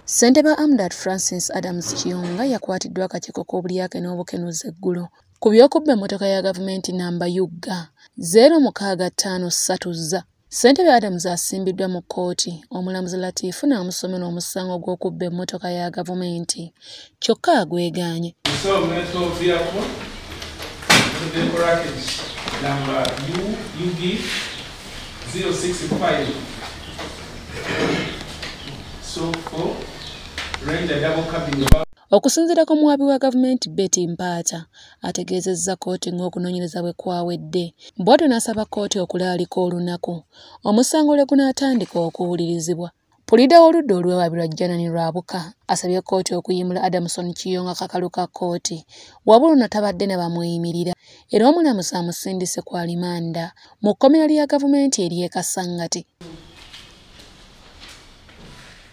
Ssentebe Amdat Francis Adams Kiyonga yakwatiddwa akakiiko k'obulyake n'obukenuzi eggulo ku by'okubba emmotoka ya gavumenti namba UG 0653Z. Ssentebe Adams asimbiddwa mu kkooti, omulamuzi Latifu n'amusomera omusango gw'okubba emmotoka ya gavumenti kyokka agwegaanye. Number UG 065 so 4 Ranger double cabin. Okusinziira ku muwabi wa gavumenti Betty Mpaata ategeezezza kkooti ng'okunoonyereza bwe kwawedde, bw'atyo n'asaba kkooti okulaalika olunaku omusango lwe gunaatandika okuwulirizibwa. Puliida w'oludda olwewabirwa Janani Lwabuka asabye kkooti okuyimbula Adamson Kiyonga kakalu ka kkooti, wabula ono tabadde na bamweyimirira era omulamuzi amusindise ku alimanda mu kkomera lya gavumenti ery'e Kasangati.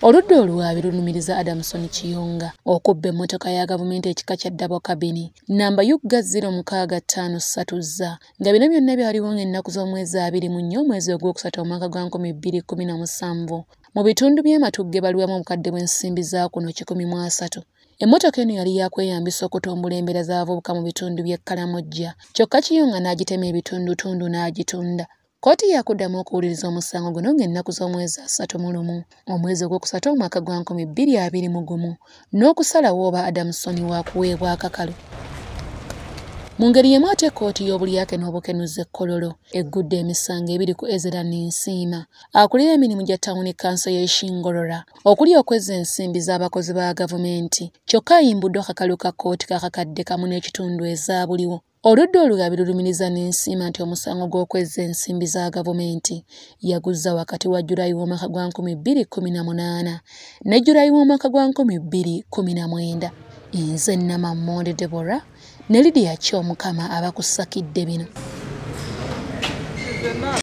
Oludda oluwaabi lulumiriza Adamson Kiyonga okubba emmotoka ya gavumenti ekika kya double cabin namba UG 0653Z nga bino byonna byaliwo ng'ennaku z'omwezi 24 omwezi ogwokusatu omwaka gwa 2017 mu bitundu by'e Matugga baliwamu obukadde bw'ensimbi za kuno 130. Emmotoka eno yali yakweyambisa okutumbula embeera z'abavubuka mu bitundu by'e Kalamojja, kyokka Kiyonga n'agitema ebitundutundu n'agitunda. Kkooti yakuddamu okuwuliriza omusango guno ng'ennaku z'omwezi 31 omwezi ogwokusatu omwaka gwa 2021 n'okusalawo oba Adamson waakuweebwa akakalu. Mu ngeri y'emu ate kkooti y'obulyake n'obukenuzi e Kololo eggudde emisango ebiri ku Ezra Ninsiima akulira emirimu gya tawuni kanso y'e Shingorora okuli okwezza ensimbi z'abakozi ba gavumenti, kyokka ayimbuddwa akakalu ka kkooti k'akakadde kamu n'ekitundu ezaabuliwo. Oludda olugabi lulumiriza Ninsiima nti omusango gw'okwezza ensimbi za gavumenti yaguzza wakati wa Julayi w'omwaka gwa 2018 ne Julayi w'omwaka gwa 2019. Nze Namammonde Deborah ne Lydia Kyomukama abakusakidde bino.